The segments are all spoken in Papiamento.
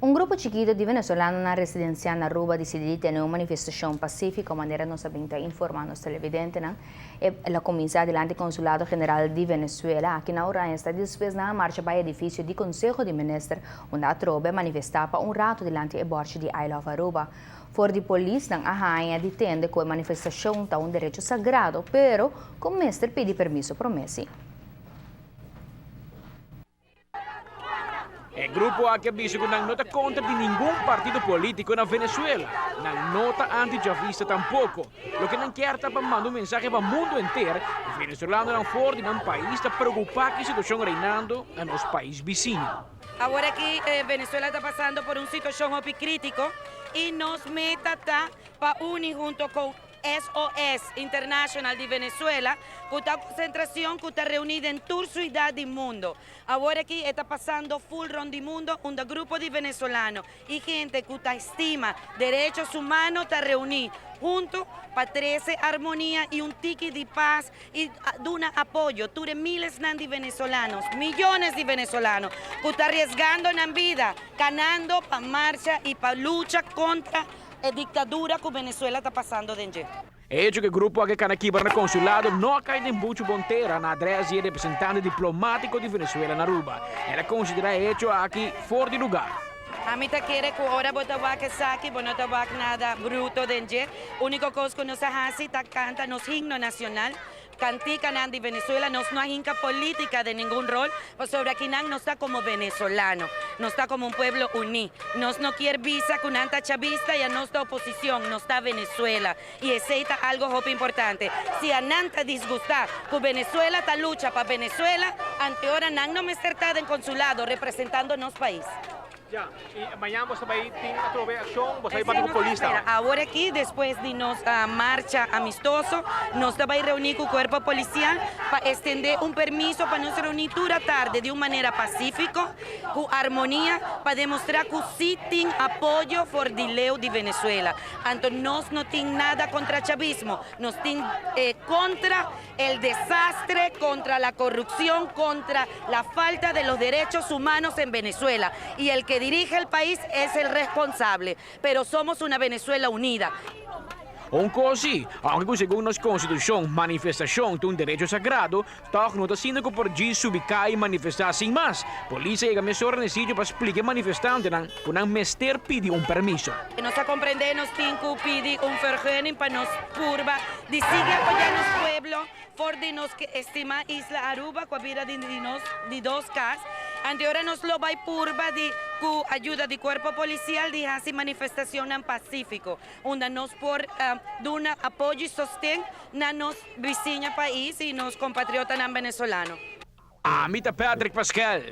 Un grupo chikito di venezolanonan residencia na Aruba a dicidi di tene un manifestacion pacifico manera nos a bin ta informa nos televidentenan. El a cuminsa dilanti Consulado General di Venezuela aki na Oranjestad y despues nan a marcha bay edificio di Conseho di Minister unda atrobe a manifesta pa un rato dilanti e borchi di I Love Aruba. For di polis nan a haña di tende cu e manifestacion ta un derecho sagrado pero cu mester pidi permiso prome si. E grupo aki a bisa ku nan no ta kontra di ningun partido polítiko na Venezuela. Nan no ta anti-chavista tampoko. Loke nan kier ta pa manda un mensahe pa mundu henter ku venezolanonan for di nan pais ta preokupá ku e situashon reinando na nos pais bisiño. Awor aki Venezuela ta pasando por un situashon hopi krítiko i nos meta ta pa uni hunto ku SOS International di Venezuela, ku ta konsentrashon ku ta reuní den tur suidat di mundo. Awor aki e ta pasando full rond di mundo unda grupo di venezolano i hende ku ta stima derechos humano ta reuní hunto pa trese armonia i un tiki di pas i duna apoyo tur e milesnan di venezolanos, miyones di venezolano ku ta arriesgando nan bida kanando pa marcha i pa lucha kontra E diktadura ku Venezuela ta pasando den dje. E hecho ku e grupo a ke kana kibra na konsulado no a kai den muchu bon tera na adres di e representante diplomátiko di Venezuela na Aruba. El a konsiderá e hecho aki for di lugá. Ami ta kere ku ora bo ta wak esaki bo no ta wak nada bruto den dje. Úniko kos ku nos a hasi ta kanta nos himno nacional. Kantikanan di Venezuela, nos no a hinka politika den ningun rol, pasobra akinan nos ta komo venezolano, nos ta komo un pueblo uní. Nos no kier bisa ku nan ta chavista i anos ta oposicion, nos ta Venezuela i esei ta algo hopi importante. Si a nan ta disgustá ku Venezuela ta lucha pa Venezuela, anteora nan no mester ta den consulado representando nos pais. Ya, y mañan bo ta bay tin atrobe accion, bo ta bay papia cu polis tambe? Awor aki, despues di nos marcha amistoso, nos ta bay reuni cu cuerpo policial pa extende un permiso pa nos reuni tur atarde di un manera pacifico, cu armonia, pa demostra cu si tin apoyo for di leu di Venezuela. Anto nos no tin nada contra chavismo, nos tin contra El desastre contra la corrupción, contra la falta de los derechos humanos en Venezuela y el que dirige el país es el responsable, pero somos una Venezuela unida. Un kos sí, aunke ku segun nos konstitushon manifestashon ta un derecho sagrado, tòg no ta asina ku por djis subi kai i manifestá sin mas. Polis a yega mesora na e sitio pa splika e manifestantenan ku nan mester pidi un permiso. Nos a komprendé nos tin ku pidi un vergunning pa nos purba Di sigui apoyá nos pueblo for di nos estimá isla Aruba ku a bira di nos di dos kas. Ante ora nos lo bai purba di ku ayuda di kuerpo polisial di hasi manifestacionnan pasífiko unda nos por duna apoyo i sosten na nos bisiña pais i nos kompatriotanan venezolano. Ami ta Patrick Pascal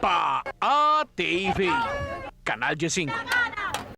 pa ATV, Canal 15.